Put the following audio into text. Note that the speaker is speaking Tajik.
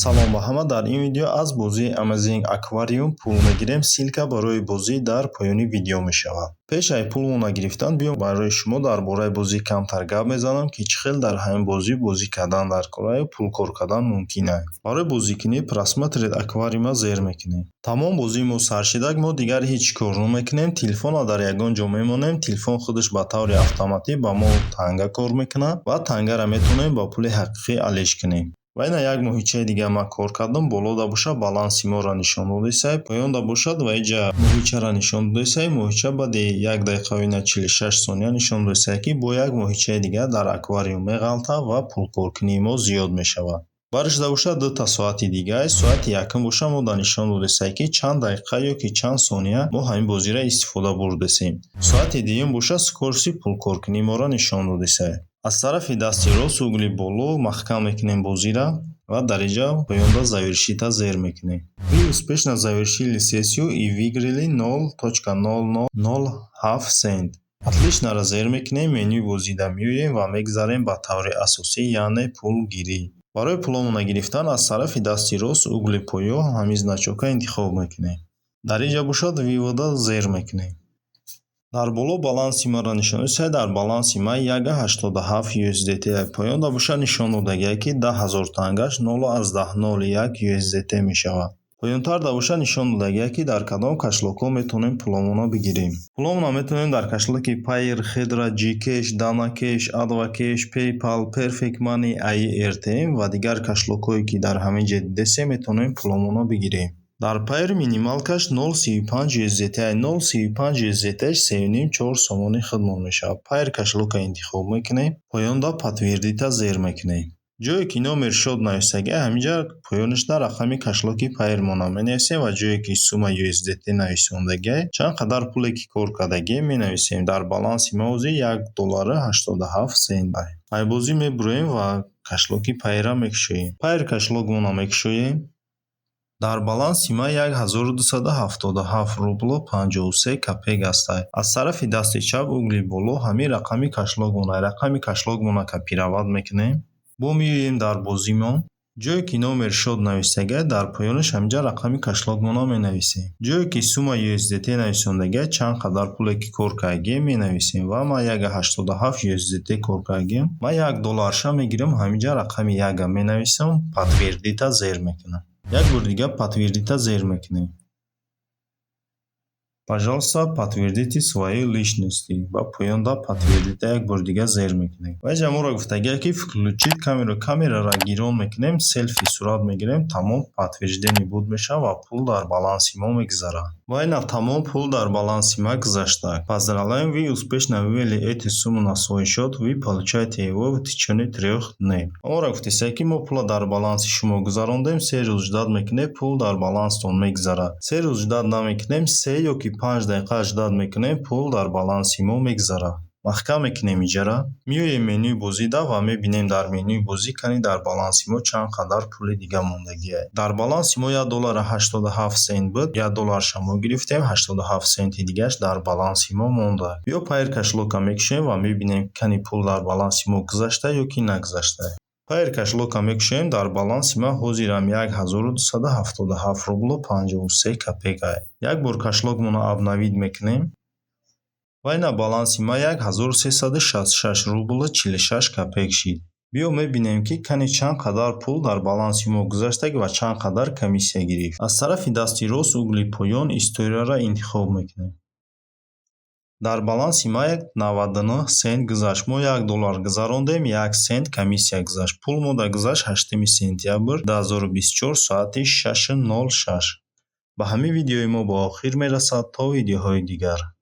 Салом ба ҳама. Дар ин видео аз бозии Amazing Aquarium пул мегирем. Ссылка барои бозӣ дар поёни видео мешавад. Пеш аз пулмона гирифтан, биё, барои шумо дар бораи бозӣ камтар гап мезанам, ки чӣ хел дар ҳамин бозӣ бозӣ кардан дар кораю пул кор кардан мумкин аст. Барои бозикунӣ «Просмотреть аквариум»а зер мекунем. Тамом, бозии мо сар шидак. Мо дигар ҳеҷ кор намекунем. Телефонро дар ягон ҷо мемонем, телефон худаш ба таври автоматӣ ба мо танга кор мекунад ва тангаро метавонем ба пули ҳақиқӣ алиш кунем. Ва ина як моҳичаи дига ман кор кардам. Болода бошад, баланси моро нишон додисай, поёнда бошад ва иҷа моҳичаро нишон додисай. Моҳича баъди 1 дақиқаю ина 46 сония нишон додисай, ки бо як моҳичаи дига дар аквариум меғалтад ва пулкоркунии мо зиёд мешавад. Баришда бошад, дута соати дига. Соати якум бошад, мо да нишон додисай, ки чанд дақиқа ё ки чанд сония мо ҳамин бозиро истифода бурдесем. Соати дуюм бошад, скорости пулкоркунии моро нишон додисай. Аз тарафи дасти рост, угли боло маҳкам мекунем бозиро ва дар инҷа поёнда «Завершить»а зер мекунем. Вы успешно завершили сессию и выиграли 0.0007 цент. «Отлично»ро зер мекунем, менюи бозида меоем ва мегзарем ба таври асосӣ, яъне пулгирӣ. Барои пуломона гирифтан аз тарафи дасти рост, угли поё ҳамин значок а интихоб мекунем. Дар инҷа бошад, «Вывод»а зер мекунем. Дар боло баланси маро нишон додисай. Дар баланси ман 1,87 USDT. Поёнда бошад, нишон додагиай, ки 10 000 тангаш 0,01 USDT мешавад. Поёнтарда бошад, нишон додагиай, ки дар кадом кошелёк ҳо метавонем пуломона бигирем. Пуломона метавонем дар кошелёк и Payeer, Хедра, Gcash, DanaCash, AdvCash, PayPal, Perfect Money, AirTM ва дигар кошелёк ҳое, ки дар ҳамин ҷо дидесем, метавонем пуломона бигирем. Дар Payeer минималка ш 0,35 USDT. 0,35 USDT 3,5-4 сомони худмон мешавад. Payeer кошелёк а интихоб мекунем, поёнда «Подтвердить»а зер мекунем. Ҷое ки номер счёт нависагӣ, ҳаминҷа поёнашда рақами кошелёк и Payeer-мона менависем ва ҷое ки сумма USDT нависондагиай, чанд қадар пуле ки кор кардагием, менависем. Дар баланси мо ҳозир 1 доллару 87 сент. Айбозӣ мебуроем ва кошелёк и Payeer-а мекушоем. Payeer кошелёк мона мекушоем. Дар баланси ман 1277 рублу 53 копеек ҳастад. Аз тарафи дасти чап, угли боло ҳамин рақами кошелёк мона, рақами кошелёк мона копировать мекунем. Бо меоем дар бозимон. Ҷое ки номер счёт нависагиай, дар поёнаш ҳаминҷа рақами кошелёк мона менависем. Ҷое ки сумма USDT нависондагиай, чанд қадар пуле ки кор кардагием, менависем ва ман 1,87 USDT кор кардагием. Ман 1 долларша мегирам, ҳаминҷа рақами яка менависам, «Подтвердить»а зер мекунам. Як бори дигар «Подтвердить»а зер мекунем. «Пожалуйста, подтвердите свою личность» ва поёнда «Подтвердить»а як бори дигар зер мекунем. Ва инҷа моро гуфтагиай, ки «Включить камеру». Камераро гирон мекунем, селфи сурат мегирем, тамом, подтверждение буд мешавад ва пул дар баланси мо мегузарад. Ва ина, тамом, пул дар баланси ма гузашта. Поздравляем, вы успешно вывели эту сумму на свой счет, вы получаете его в течение 3 дней. Моро гуфтисай, ки мо пулро дар баланси шумо гузарондем, 3 рӯз ждать мекунед, пул дар баланстон мегузарад. 3 рӯз ждать намекунем, 3 ё ки 5 дақиқа ждать мекунем, пул дар баланси мо мегузарад. Маҳкам мекунем иҷара. Меоем менюи бозида ва мебинем дар менюи бозӣ, кани дар баланси мо чанд қадар пули дига мондагиай. Дар баланси мо 1 доллару 87 сент буд, 1 долларша мо гирифтем, 87 сенти дигааш дар баланси мо монда. Биё, Payeer кошелёк а мекушоем ва мебинем, кани пул дар баланси мо гузашта ё ки нагузашта. Payeer кошелёк а мекушоем, дар баланси ман ҳозирам 1277 рублу 53 копеек. Як бор кошелёк мона обновить мекунем ва ина, баланси ман 1366 рублу 46 копеек шид. Биё, мебинем, ки кани чанд қадар пул дар баланси мо гузаштаг ва чанд қадар комиссия гирифт. Аз тарафи дасти рост, угли поён «История» ро интихоб мекунем. Дар баланси ма 99 сент гузашт. Мо 1 доллар гузарондем, 1 сент комиссия гузашт. Пул мода гузашт 8 сентябр 2024, соати 6:06. Ба ҳамин видеои мо ба охир мерасад. То видеоҳои дигар.